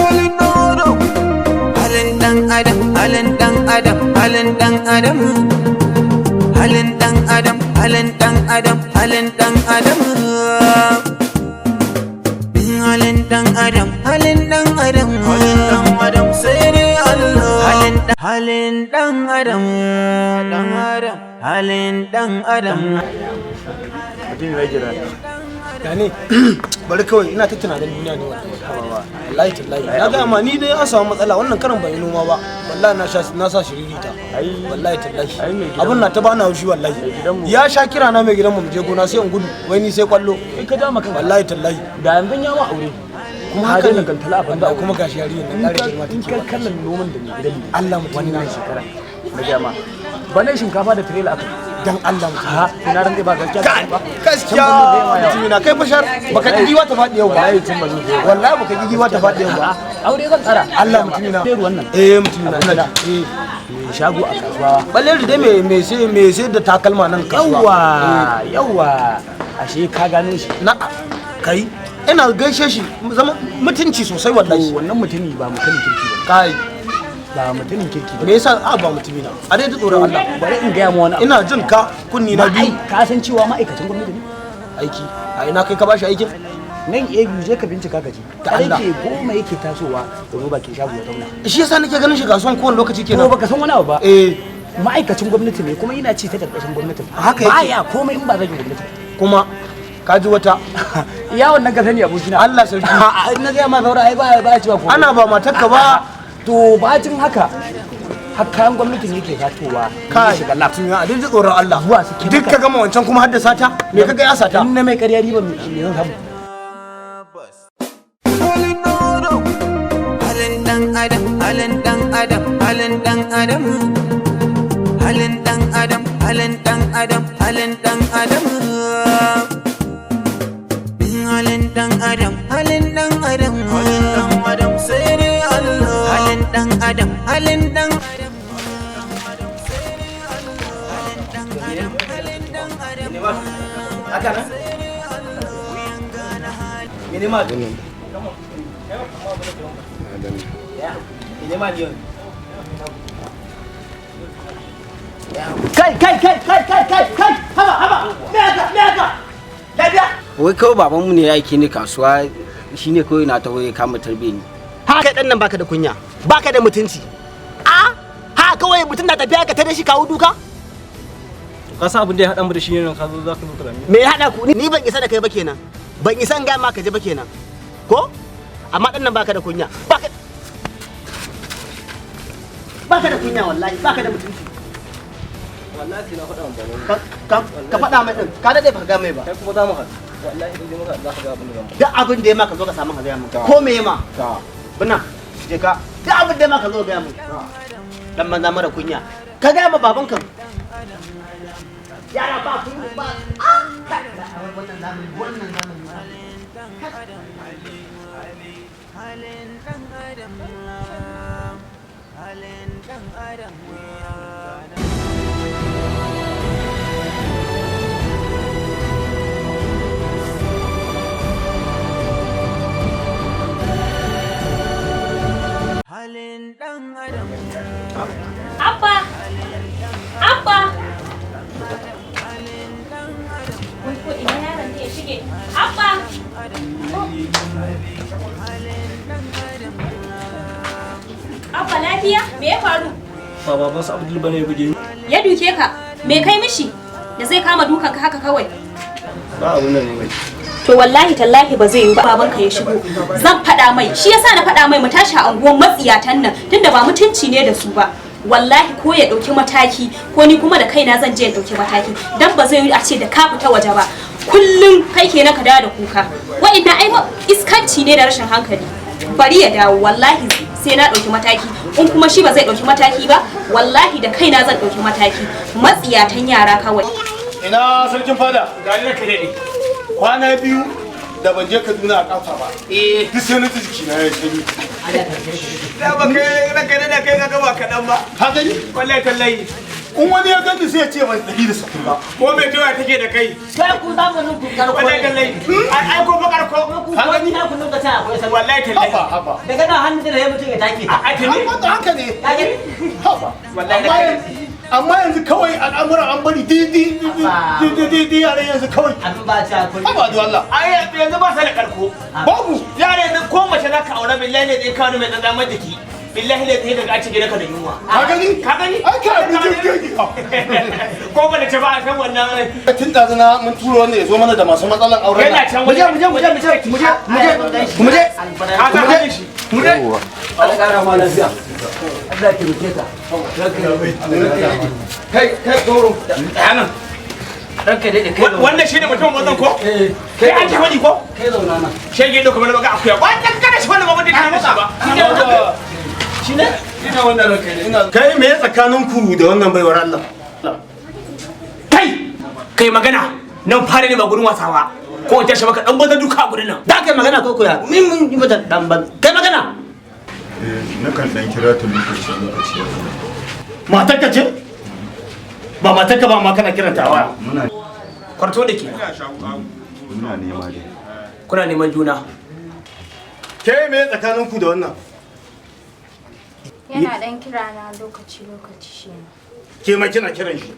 Halin dan adam, halin dan adam, halin dan adam, halin dan adam, halin dan adam, halin dan adam, halin dan adam, halin dan adam, halin dan adam, halin dan adam, sai dai Allah. Halin dan adam, dan adam, halin dan adam. Mutum ya gira. Ya ne? Bari kawai, ina ta tunanin duniya ne wallahi. Wallahi tallahi. Na ga ma ni dai an samu matsala, wannan karan ban yi noma ba. Wallahi na sha na sa shiririta. Ai Wallahi tallahi. Ai mai gidanmu- Abun na ta bani haushi wallahi. Mai gidanmu- Ya sha kira na mai gidanmu mu je gona, sai in gudu. Wai ni sai kwallo. Kai ka ja maka. Wallahi tallahi. Da yanzu ya ma aure. Kuma Ka haka daina ne. gantala a banza. Wallahi kuma gashi yarinyar nan In ƙara ka girma in take. ka kallon noman da mai gidanmu. Allah mutum Wannan na. shekara. Na gaya ma. Bana shinkafa da tirela aka yi. Dan Allah mutum. Ha, ina ran ba gaskiya ba. Gaskiya mutumi na kai fashar baka ji giwa ta faɗi yau ba. Wallahi tun ba zan zo ba. Wallahi baka ji giwa ta faɗi yau ba. Aure zan tsara. Allah mutumi na. Sai ruwan nan. Eh mutumi na, ina ji. Eh. Mai shago a kasuwa. Baleri dai mai sai da takalma nan kasuwa. Yawwa, yawwa. Ashe ka gano shi. Na kai ina gaishe shi, zama mutunci sosai wallahi. To wannan mutumi ba mutumin kirki ba. Kai. Ba mutumin kirki ba. Me yasa a ba mutumi na? A dai ji tsoron Allah. Bari in gaya ma wani abu. Ina jin ka, kunni na biyu. Ka san cewa ma'aikacin gwamnati ne? Aiki. A ina kai ka bashi aikin? Nan ABU, je ka bincika ka ji. Da Allah. Karfe 10 yake tasowa domin bakin shago ya zauna. Shi yasa nake ganin shi kasuwan kowane lokaci Ko kenan. baka san wani abu ba. Eh. Ma'aikacin gwamnati ne kuma yana ci ta karkashin gwamnati. Haka yake. Baya komai in ba zagin gwamnati ba. Kuma ka ji wata. Iya wannan ka sani, abokina. Allah sarki. A'a, in na gaya ma saura ai ba cewa komai. Ana ba matarka ba. To bacin haka har kayan gwamnatin yake satowa. Kai shiga lab. Mutumi na, a dai ji tsoron Allah. Zuwa suke Duk ka gama wancan kuma haddasa ta? Me kaga ya sata? In na mai ƙarya riba me zan samu? Halin dan adam, halin dan adam, halin dan adam, halin dan adam, halin dan adam, halin dan adam, halin dan adam, halin dan adam, halin dan adam, halin dan adam, sai dai Allah. Halin dan adam, halin dan adam, halin dan adam, halin dan adam. Haka nan? Mene ma? Mene ma liyon? Kai kai kai kai kai kai kai, haba haba, me haka, me haka? Lafiya? Wai kawai babanmu ne ya aike ni kasuwa, shine kawai na taho ya kama tarbe ni. Ha, kai dan nan baka da kunya, baka da mutunci. A ha kawai mutum na tafiya ka tare shi kawo duka. Ka san abin da ya haɗa mu da shi ne ka zo za ka zo ka zame. Me ya hada ku? Ni ban isa da kai ba kenan, ban isa in ga ma ka je ba kenan ko? Amma dan nan baka da kunya, baka da kunya, wallahi baka da mutunci. Wallahi sai na faɗa wa babanmu. Ka faɗa mai din, ka dade baka ga mai ba. Kai kuma za mu haɗu. Wallahi idan dai muka haɗu za ka ga abin da zan. Duk abin da ya maka zo ka samu ka gaya min. Ko me ya ma buna je ka, duk abin da ya maka zo ka gaya min. Dan banza mara kunya, ka gaya ma baban kan. Yara ba kunya ba. Ah, kai, wannan zamani, wannan zamani. Halin dan adam, halin dan adam. Halin dan adam. Abba! Abba! Wai ko ina yaron ne ya shige? Abba! Oh. Abba, lafiya? Me ya faru? Ba baban su Abdul bane ya buge ni. Ya duke ka? Me kai mishi? Da zai kama dukan ka haka kawai? Ba abun nan ne mai. To wallahi tallahi ba zai yi ba, babanka ya shigo. Zan faɗa mai. Shi yasa na faɗa mai mu tashi a unguwar matsiyatan nan, tunda ba mutunci ne da su ba. Wallahi ko ya ɗauki mataki ko ni kuma da kaina zan je in ɗauki mataki. Dan ba zai yi a ce da ka fita waje ba. Kullum kai kenan ka dawo da kuka. Wa'inna ai iskanci ne da rashin hankali. Bari ya dawo, wallahi sai na ɗauki mataki. In kuma shi ba zai ɗauki mataki ba, wallahi da kaina zan ɗauki mataki. Matsiyatan yara kawai. Ina sarkin fada? Gani na daɗe. Kwana biyu da ban je Kaduna a kafa ba. Eh. Duk sai na ji jikina ya sanyi. Da ba kai ranka daɗe, kai ka gaba kaɗan ba. Ka gani? Wallahi tallahi. In wani ya gani sai ya ce ban 160 ba. Ko mai tawa take da kai? Kai ku zamanin ku karko. Wallahi kallai. Ai ko bakar ko. Ku ko ni na ku lokacin akwai sallah. Wallahi tallahi. Haba haba. Daga nan hannu da ya mutum ya take. A tuni. Wannan haka ne. Ka gani? Haba. Wallahi Amma yanzu kawai al'amuran an bari di di di di di di yare yanzu kawai. Abin ba ta akwai. Haba da Allah. Ai yanzu ba sa da karko. Babu. Yare yanzu ko mace za ka aure billahi ne zai kawo mai tsantsan jiki. Billahi ne zai daga a cikin gidanka da yunwa. Ka gani? Ka gani? Ai ka abin jirgin. Ko ba da ce ba a san wannan. Tun ɗazuna mun turo wanda ya zo mana da masu matsalan auren. Yana can Mu je mu je mu je mu je mu je mu je mu je. Ka san halin shi. Mu je. Allah ƙara ma lafiya. Allah ya taimake ka. Kai kai goro. Tsaya nan. Ranka daɗe kai zauna. Wannan shine mutum wannan ko? Eh. Kai an ta faɗi ko? Kai zauna nan. Shege ɗauka mana baka akuya. Wannan kada shi wannan ba wanda ta masa ba. Shi ne? Ina wannan ranka ne. Ina kai me tsakaninku da wannan baiwar Allah? Kai! Kai magana. Nan fara ne ba gurin wasa ba. Ko in tashi maka dan banza duka a gurin nan. Da kai magana ko koya? Min mun yi mata dan ban. Kai magana. Nakan dan kira ta lokaci lokaci. Matarka ce? Ba matarka ba ma kana kiranta a waya. Muna Kwarto da ke. muna nema dai. Kuna neman juna. Ke me tsakaninku da wannan? Yana dan kira na lokaci-lokaci shi ma. Ke ma kina kiran shi.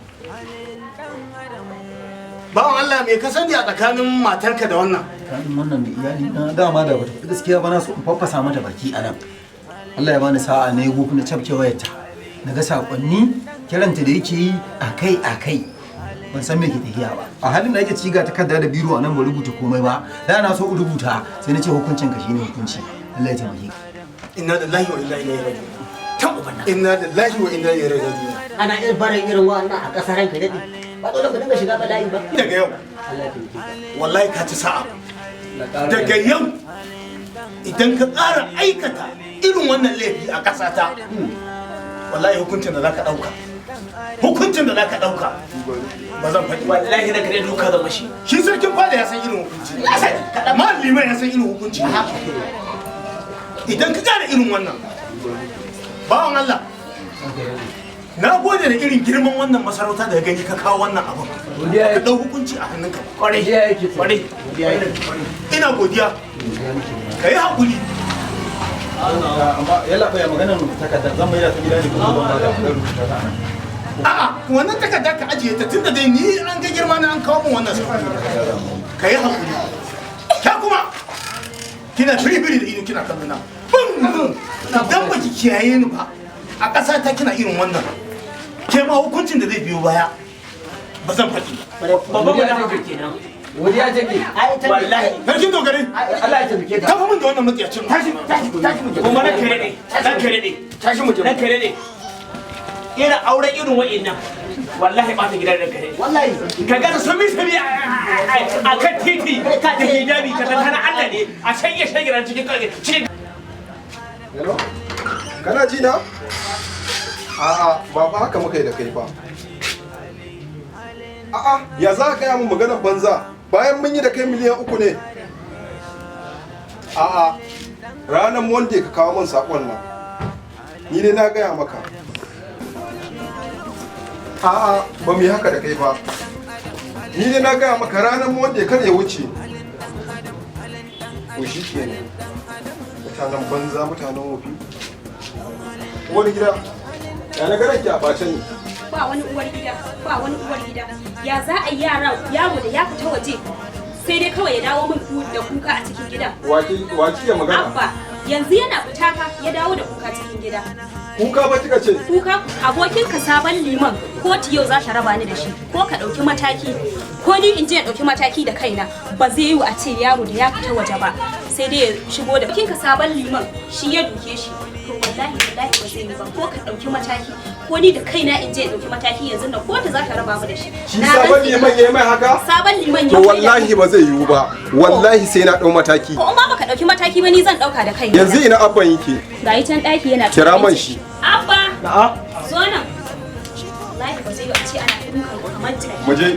Bawan Allah me ka sani a tsakanin matarka da wannan? Tsakanin wannan da iyali na dama da bata faɗi gaskiya ba na so in faffasa mata baki a nan. Allah ya bani sa'a na yi gofu na cafke wayarta. Na ga saƙonni kiranta da yake yi akai akai. Ban san me ke tafiya ba. A halin da ake ci ga takarda da biro a nan ba rubuta komai ba. Da na so in rubuta sai na ce hukuncin ka shine hukunci. Allah ya taimake ka. Inna lillahi wa inna ilaihi raji'un. Tan uban nan. Inna lillahi wa inna ilaihi raji'un. Ana irin barin irin wa'annan a ƙasar ranka daɗe. Ba dole ka dinga shiga bala'i ba. Daga yau Allah ya taimake ka. wallahi ka ci sa'a. Daga yau idan ka ƙara aikata irin wannan laifi a ƙasata wallahi hukuncin da zaka ɗauka hukuncin da zaka ɗauka ba zan faɗi ba. Wallahi na kare duka zan mashi. Shi sarkin fada ya san irin hukunci. Ya sani. Malami ya san irin hukunci. Idan ka ƙara irin wannan bawan Allah na gode da irin girman wannan masarauta da gani ka kawo wannan abin. Ka ɗau hukunci a hannunka. Kwarai. Kwarai. Ina godiya. Ka yi haƙuri. Amma yalla bai maganar takardar zan mai da ta gida ne ko zan ba da rubuta ta a nan. A'a wannan takarda ka ajiye ta tunda dai ni an ga girma na an kawo min wannan sako. Ka yi haƙuri. Ka kuma kina firifiri da ido kina kallona. Bum! Idan ba ki kiyaye ni ba a ƙasa ta kina irin wannan. Ke ma hukuncin da zai biyo baya ba zan faɗi ba. Babban mutum kenan. Godiya take. Ai ita ne. Wallahi. Sarkin dogare. Allah ya taimake ka. Tafi min da wannan matsiyacin. Tashi tashi tashi mu je. Kuma na kare ne. Na kare ne. Tashi mu je. Na kare ne. Irin auren irin wa'innan. Wallahi ba ta gidan ranka ne. Wallahi. Ka ga su sami sami a kan titi da hijabi ka tana Allah ne a shanye shagiran cikin cikin Hello? Kana ji na? A'a, ba fa haka muka yi da kai ba. A'a, ya za ka gaya mun maganar banza bayan mun yi da kai 3 miliyan ne. A'a, ranar Monday ka kawo min sakon nan. Ni dai na gaya maka. A'a, ba mu yi haka da kai ba. Ni dai na gaya maka ranar Monday kar ya wuce. To shi kenan. Mutanen banza, mutanen wofi. Uwar gida, ya na garan ki a ɓace ne. Ba wani uwar gida, ba wani uwar gida. Ya za a yi yara yaro da ya fita waje sai dai kawai ya dawo min da kuka a cikin gidan. Waki ya magana? Abba, yanzu yana fita fa ya dawo da kuka cikin gida. Kuka ba kika ce? Kuka abokinka sabon liman kotu yau za ta raba ni da shi ko ka ɗauki mataki ko ni in je in ɗauki mataki da kaina ba zai yiwu a ce yaro da ya fita waje ba sai dai ya shigo da abokinka sabon liman shi ya duke shi to wallahi wallahi ba zai yi ba ko ka ɗauki mataki ko ni da kaina in je in ɗauki mataki yanzu nan kotu za ta raba mu da shi. Shi Na sabon rantse liman ya yi mai haka? Sabon liman ya To mai da- wallahi ba zai yiwu ba. Wallahi sai na ɗau mataki. Ko in ma baka ɗauki mataki ba ni zan ɗauka da kaina. Yanzu ina abban yake. Ga yi can ɗaki yana Kira man shi. Abba! Na'a. Zo nan. Wallahi ba zai yi a ce ana dukan ku kamar jaki. Mu je.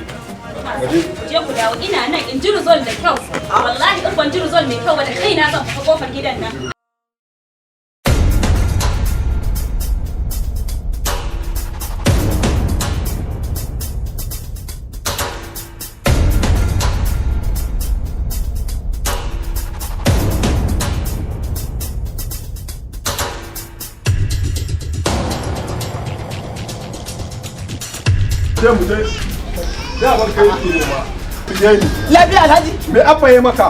Mu je. Je ku dawo ina nan in ji result da kyau. Wallahi in ban ji result mai kyau ba da kaina zan fita kofar gidan nan. Je mu je. Da ban kai ki ne ba. Tijani. Lafiya Alhaji. Me abba ya maka?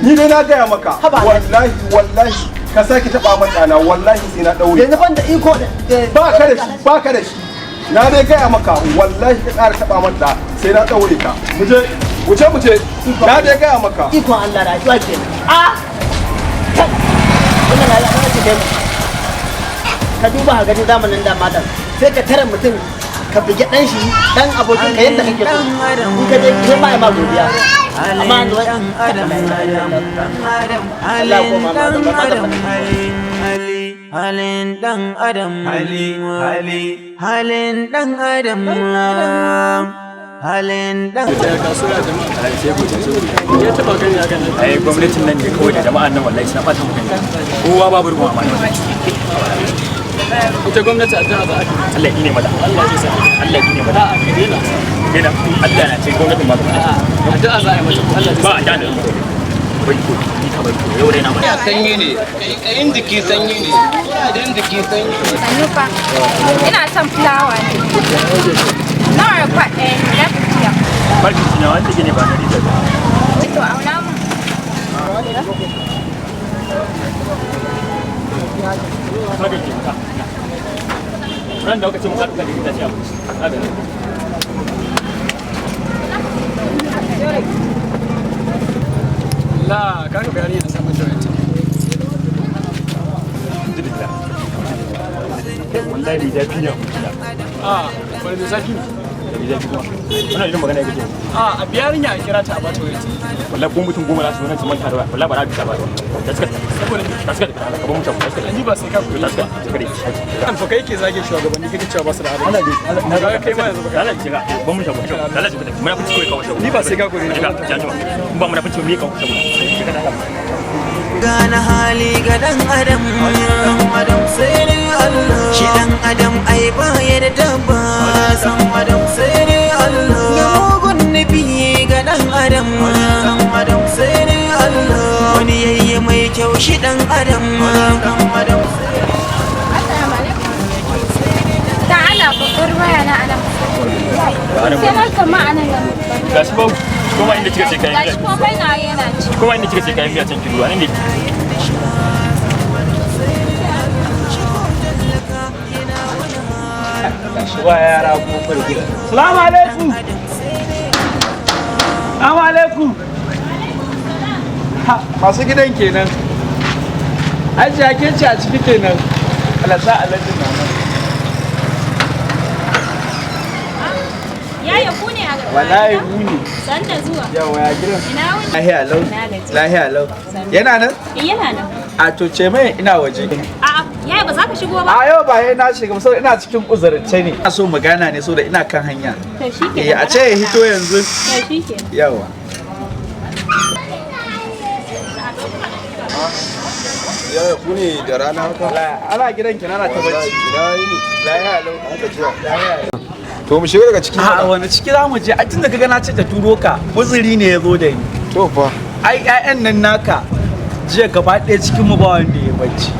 Ni dai na gaya maka. Wallahi wallahi ka sake taba min dana wallahi sai na daure. Yanzu ban da iko ba ka da shi, ba ka da shi. Na dai gaya maka wallahi ka ƙara taba min da sai na daure ka. Mu je, wuce mu je. Na dai gaya maka. Ikon Allah rayuwa kenan. A wannan rayuwa ce dai. Ka duba ka gani zamanin da matan sai ka tare mutum ka buge dan shi dan abokin ka yadda kake so in ka je kai ma ma godiya amma yanzu Allah ko ma halin dan adam hali hali halin dan adam halin dan Ya taba gani haka nan. Ai gwamnatin nan ne kawai da jama'an nan wallahi suna bata mu gani. Kowa babu ruwan amana wallahi. Ita gwamnati addu'a za a yi. Allah ya ne mata. Allah zai sa. Allah ya ne mata. A'a ka daina. Daina. Allah na ce gwamnatin ba ta. Addu'a za a yi mata. Allah zai sa. Ba a dana. Bai ko ni ka bai ko yau dai na ba. Sanyi ne, kayin jiki sanyi ne, idan jiki sanyi ne. Sannu fa. Ina son fulawa ne. Nawa kwa ɗaya ne na fitiya. Barki na wanda gine ba na rita. To auna mun. Kaga ke ka. Ran da lokacin ka da rita ce abu. Kaga. La kaga bayani na samun joint. Alhamdulillah. Wallahi bai zafi ne. Ah, wani mai zafi ne. Bai zafi kuma. Wannan irin magana yake. Ah, a biyarinya a kira ta a bata wayar. Wallahi ko mutum goma za su zo nan su manta da waya. Wallahi ba za a bisa ba. Ta suka Saboda ta suka ta ka ba mutum ta suka. Ni ba sai ka Ta suka ta kare. An fa kai ke zage shugabanni kake cewa ba su da adalci. Allah na ga kai ma yanzu baka. Allah ya ba mu shago. Allah ya muna fice kai kawo shago. Ni ba sai ka kore ni ba. Janjuma. Ba muna fice mu kawo shago. Gane hali ga dan adam dan adam sai dai Allah shi dan adam ai baya da tabbas dan adam sai dai Allah ya mugun nufi ga dan adam dan adam sai dai Allah wani yayye mai kyau shi dan adam dan adam Assalamu alaikum. Ta ana babbar waya na anan. Sai na kama anan nan. Gashi ba koma inda kika ce kayan miya. Gashi komai na yana ci. Koma inda kika ce kayan miya can ki duba nan ne. Gashi ba yara kofar gida. Salamu alaikum. Salamu alaikum. Ha, masu gidan kenan. Hajiya ke ce a ciki kenan. Allah sa alhaji na nan. Yaya ku ne a gaba? Wallahi mu ne. Sanda zuwa. Yawa ya gidan. Ina wuni? Lahiya lau. Na gaji. Lahiya lau. Yana nan? Eh, yana nan. A to ce mai ina waje. A'a, yaya ba za ka shigo ba? A yau ba sai na shiga saboda ina cikin uzurce ne. Ina so magana ne saboda ina kan hanya. To shikenan. Eh a ce ya hito yanzu. To shikenan. Yawa. Yaya ku ne da rana haka? Ana gidan ki nana ta bacci. Ina yini? Lahiya lau. Haka jiya. To mu shiga daga ciki. A wani ciki za mu je? A tun da kaga na ce ta turo ka, uzuri ne ya zo da ni. To fa. Ai ƴaƴan nan naka jiya gaba ɗaya cikin mu ba wanda ya bacci.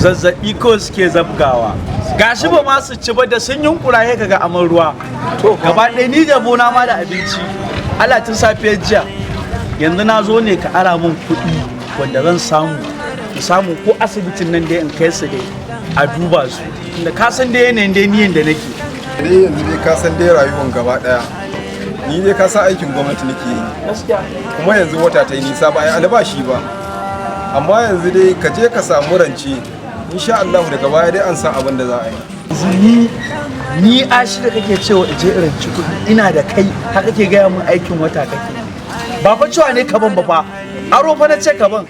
Zazzaɓi kawai suke zabgawa. Gashi ba ma su ci ba da sun yunkura sai kaga aman ruwa. To gaba ɗaya ni da bona ma da abinci. Allah tun safiyar jiya. Yanzu na zo ne ka ara min kuɗi wanda zan samu. In samu ko asibitin nan dai in kai su dai a duba su. Tunda ka san dai yanayin dai niyan da nake. Dai yanzu dai ka san dai rayuwan gaba daya. Ni dai ka san aikin gwamnati nake yi. Gaskiya. Kuma yanzu wata ta yi nisa ba a yi albashi ba. Amma yanzu dai ka je ka samu rance. Insha Allah daga baya dai an san abin da za a yi. Yanzu ni ashi da kake cewa in je irin ci kuɗi ina da kai har kake gaya min aikin wata kake. Ba fa cewa ne kaban ba fa. Aro fa na ce kaban.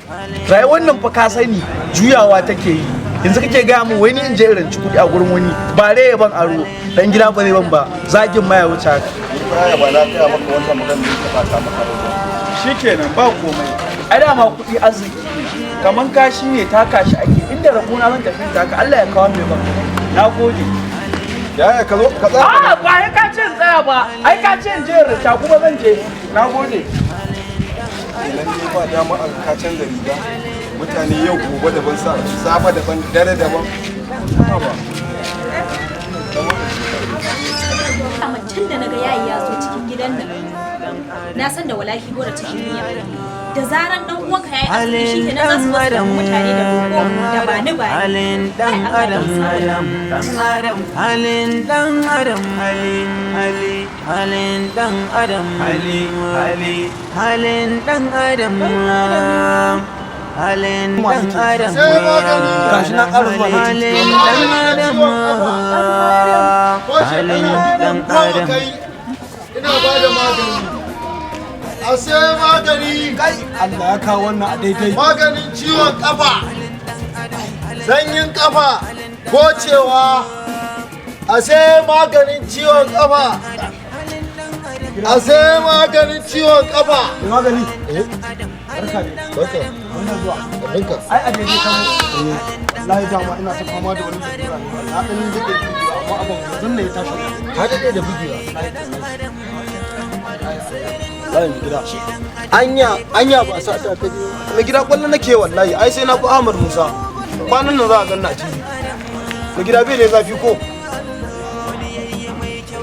Rayuwar nan fa ka sani juyawa take yi. Yanzu kake gaya min wai ni in je irin ci kuɗi a gurin wani ba dai ya ban aro dan gida ba zai ban ba zagin ma ya wuce haka. Ni fa ba na gaya maka wannan magana ne ka bata maka rai ba. Shikenan ba komai. Ai dama kuɗi arziki ne. Kaman kashi ne taka shi ake inda rabona zan tafi taka Allah ya kawo mai ban. Na gode. Yaya ka zo ka tsaya. A'a ba ai ka ce in tsaya ba. Ai ka ce in je in rita kuma zan je. Na gode. Kenan dai ba dama an ka canza riga. Mutane yau gobe daban sa safa daban dare daban. Haba. yayi ya zo cikin gidan nan, na san da walaki gora cikin miya. Da zaran dan uwanka yayi asiri shi kenan za su zo su samu mutane da roƙo da bani bani. Halin dan adam, adam, halin dan adam, hali hali, halin dan adam, hali hali, halin dan adam, halin dan adam, Gashi na ƙara zuwa na halin dan adam, halin dan adam. Ina ba da magani. A sai magani. Kai, Allah ya kawo wannan a daidai. Maganin ciwon kafa. Sanyin kafa. Gocewa. A sai maganin ciwon kafa. A sai maganin ciwon kafa. Magani. Eh. Barka ne. Barka. Wannan zuwa. Barka. Ai a daidai kan. Wallahi dama ina ta fama da wani lalura ne. Na ɗan daɗe bugewa amma abin yanzu ne ya tashi. Ka daɗe da bugewa. Wallahi mai gida. Anya, anya ba sa ta kaje. Mai gida kwallo nake wallahi ai sai na fi Ahmad Musa. Kwanan nan za a ganna a TV. Mai gida bai da zafi ko?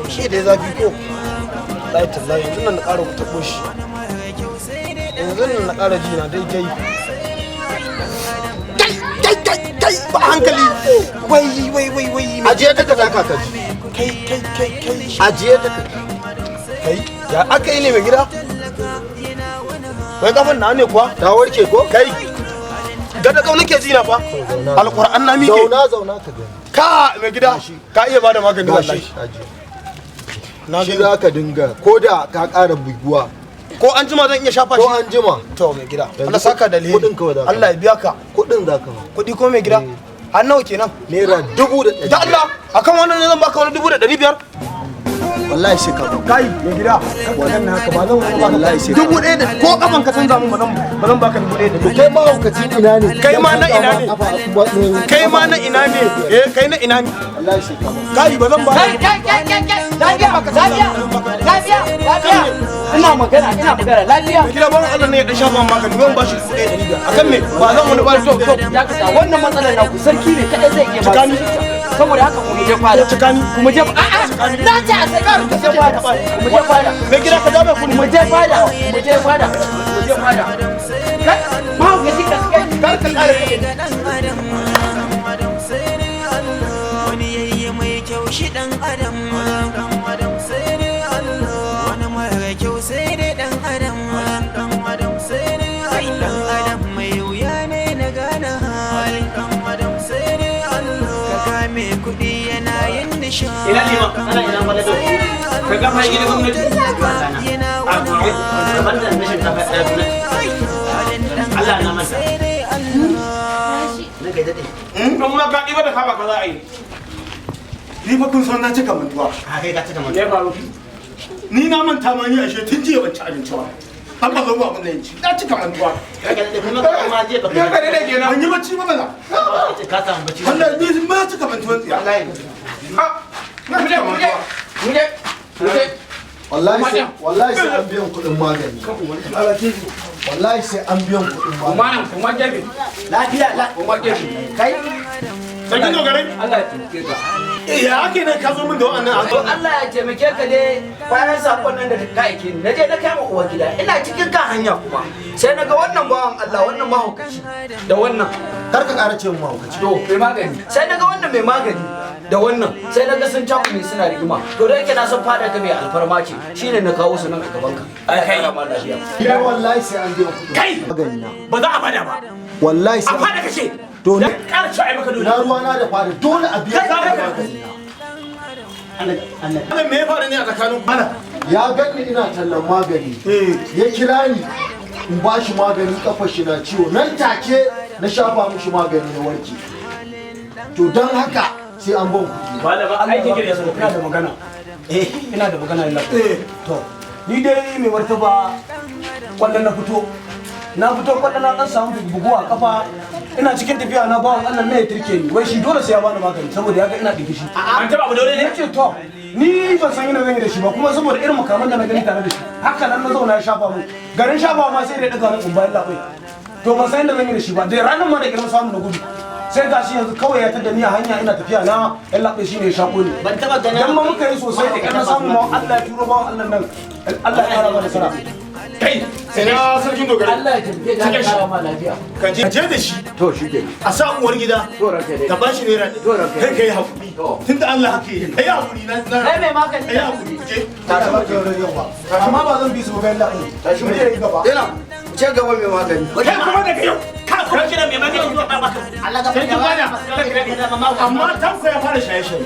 Shi da zafi ko? Wallahi tallahi yanzu nan na ƙara taɓo shi. Yanzu nan na ƙara ji na daidai. Kai kai kai kai ba hankali. Wai wai wai wai. Ajiye ta ka taka ka ji. Kai kai kai kai. Ajiye ta ka. Kai ya aka yi ne mai gida? Wai kafan na ne kuwa? Ta warke ko? Kai gada kau nake ji na fa. Alquran na miƙe. Zauna zauna ka gani. Ka mai gida ka iya bada magani wallahi. Na shi za ka dinga ko da ka ƙara buguwa. Ko an jima zan iya shafa shi? Ko an jima. To mai gida. Allah saka da alheri. Kuɗin kawai za ka. Allah ya biya ka. Kuɗin za ka ba. Kuɗi ko mai gida? Har nawa kenan? ₦1,500. Da Allah akan wannan ne zan baka wani 1,500. Wallahi sai ka ba. Kai mai gida wannan haka ba zan baka Wallahi sai ka 1,000 da ko kafan ka canza mun ba zan baka 1,000. To kai mahaukacin ina ne? Kai ma na ina ne? Kai ma na ina ne? Eh kai na ina ne? Wallahi sai ka ba. Kai ba zan ba. Kai kai kai kai kai lafiya lafiya lafiya lafiya ina magana ina magana lafiya. Mai gida bawan Allah ne ya dan shafa min magani ban bashi 1,500. Akan me? Ba zan wani ba To to dakata wannan matsalar naku sarki ne kadai zai iya magani. Saboda haka ku je fada. Cikani. Ku je a'a na ce a sai ku je fada. Mu je fada. Mai gida ka jabe ku Mu je fada. Mu je fada. Mu je fada. Kai ma ku ji ka kai kar ka kare. Wani yayi mai kyau shi dan adam, adam sai dai Allah, wani mara kyau sai dai dan adam, dan adam sai dai Allah, dan adam mai wuya ne na gane halin dan adam sai dai Allah, ka kame kuɗi yana yin nishaɗi. Ina liman, ana ina malado. Ka gama gidan gwamnati. A kamar da na shinkafa ɗaya gwamnati. Allah na manta. Na kai daɗe. In ma ka ɗiba da kama ka za a yi. Ni fa kun san na cika mantuwa. A kai ka cika mantuwa. Me faru? Ni na manta ma ni ashe tun jiya ban ci abinci ba. An ba zo ba abin da ci. Na cika mantuwa. Kai ka daɗe kuma ka ma jiya ba Ya ka daɗe kenan. Ban yi bacci ba mana. Ka samu bacci. Wallahi ni ma cika mantuwan tsiya. Wallahi. Na cika mantuwa. Mu je. Mu je. Wallahi sai wallahi sai an biyan kuɗin magani. Wallahi sai an biyan kuɗin magani. Kuma nan kuma gefe. Lafiya la. Kuma gefe. Kai. Sarkin dogarai. Allah ya taimake ka. Ya ake nan ka zo min da wannan To Allah ya taimake ka dai bayan sakon nan da ka aike ni naje na kama uwar gida ina cikin kan hanya kuma sai naga wannan bawan Allah wannan mahaukaci da wannan Kar ka ƙara ce min mahaukaci. To mai magani sai naga wannan mai magani da wannan sai naga sun cakume suna rigima to da yake na san fada ka mai alfarma ce shine na kawo su nan a gaban ka. Allah ya kara ma lafiya. Ni wallahi sai an biyan kuɗin Kai! magani na. Ba za a bada ba. Wallahi sai A fada kake. To ni Ƙara cewa ai maka dole. na ruwa na da fada dole a biya kuɗin magani na. Malam me ya faru ne a tsakanin ku? Ya ganni ina tallan magani. Ya kira ni in ba shi magani kafar shi na ciwo nan take na shafa mishi magani na warke. To don haka sai an ban kuɗi. Malama aikin gida ya Ina da magana. Eh ina da magana ina. To ni dai mai martaba kwallon na fito. Na fito kwallon na dan samu bugu a kafa. Ina cikin tafiya na bawan Allah ne ya turke ni. Wai shi dole sai ya bani magani saboda ya ga ina dinkishi. An taba abu dole ne? Nace to ni ban san yana zan yi da shi ba kuma saboda irin makaman da na gani tare da shi. Haka nan na zauna ya shafa mu. Garin shafa ma sai da ya daga min kumbayin labai. To ban san yadda zan yi da shi ba. Da ranar ma da girma samu na gudu. Sai gashi yanzu kawai ya tada ni a hanya ina tafiya na yallaɓai shi ne ya shako ni. Ban taba ganin Dan ma muka yi sosai da kana samu ma Allah ya turo bawan Allah nan. Allah ya kara mana nasara. Kai, ina sarkin dogara. Allah ya taimake ka, Sake shi. kara ma lafiya. Ka je da shi. To shi ke. A sa uwar gida. Ta ba shi naira ɗari. Kai ka yi haƙuri. Tunda Allah haka yi. Ka yi haƙuri na. Kai mai magani. Ka yi haƙuri. Je. Ta ba ka yawa. Amma ba zan bi su ba yallaɓai. Tashi mu je gaba. Ina. Ce gaba mai magani. Kai kuma daga yau. Ka kuma kira mai magani zuwa ba maka. Allah ga Sarkin bada. Amma Tanko ya fara shaye-shaye.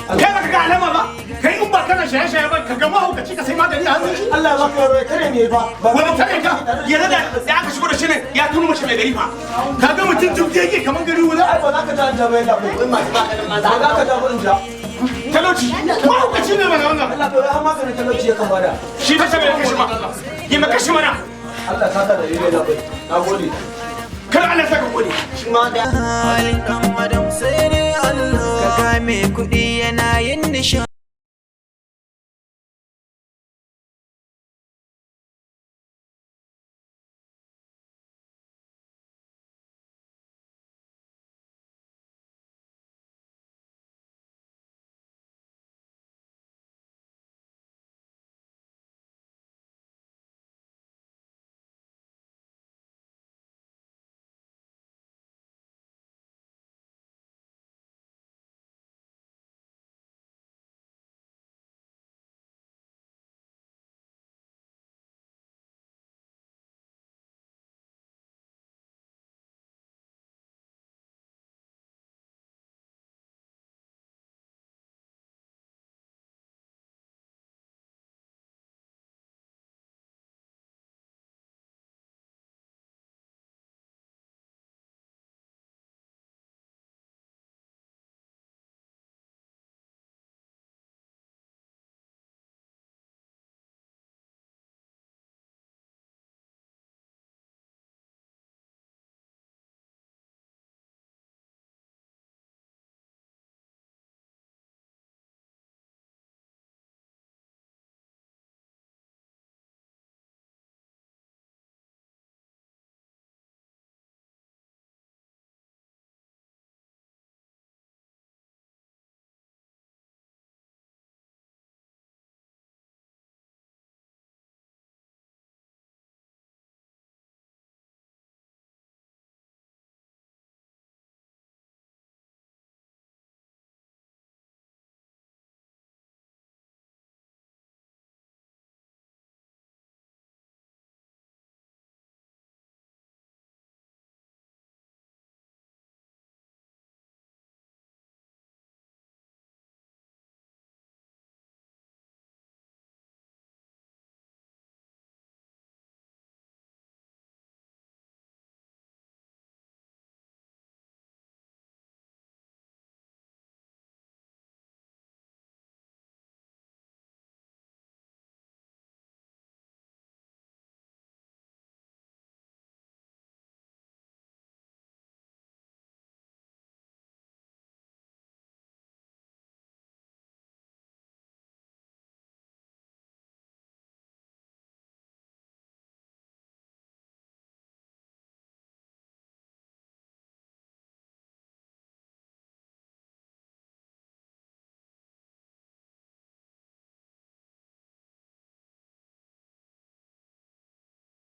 Kai baka ga alama ba. Kai in ba kana shaye-shaye ba ka ga mahaukaci ka sai magani a hannun shi. Allah ya baka yaro ya kare ne ba. Wani tare ka. Yanzu da aka shigo da shi ne ya tunu mace mai gari fa. Ka ga mutum jibge yake kamar gari wuri. Ai ba za ka ja in ja ba yallaɓai. Ba za ka ja ba in ja. Talauci. Mahaukaci ne mana wannan. Allah bai har maganin talauci ya kan bada. Shi ta mai kashi ma. Yi ma kashi mana. Allah saka da rere labai. Na gode. Kar Allah saka gode. Shi ma da Halin ɗan adam sai dai Allah. Ka kame kuɗi yana yin nishaɗi.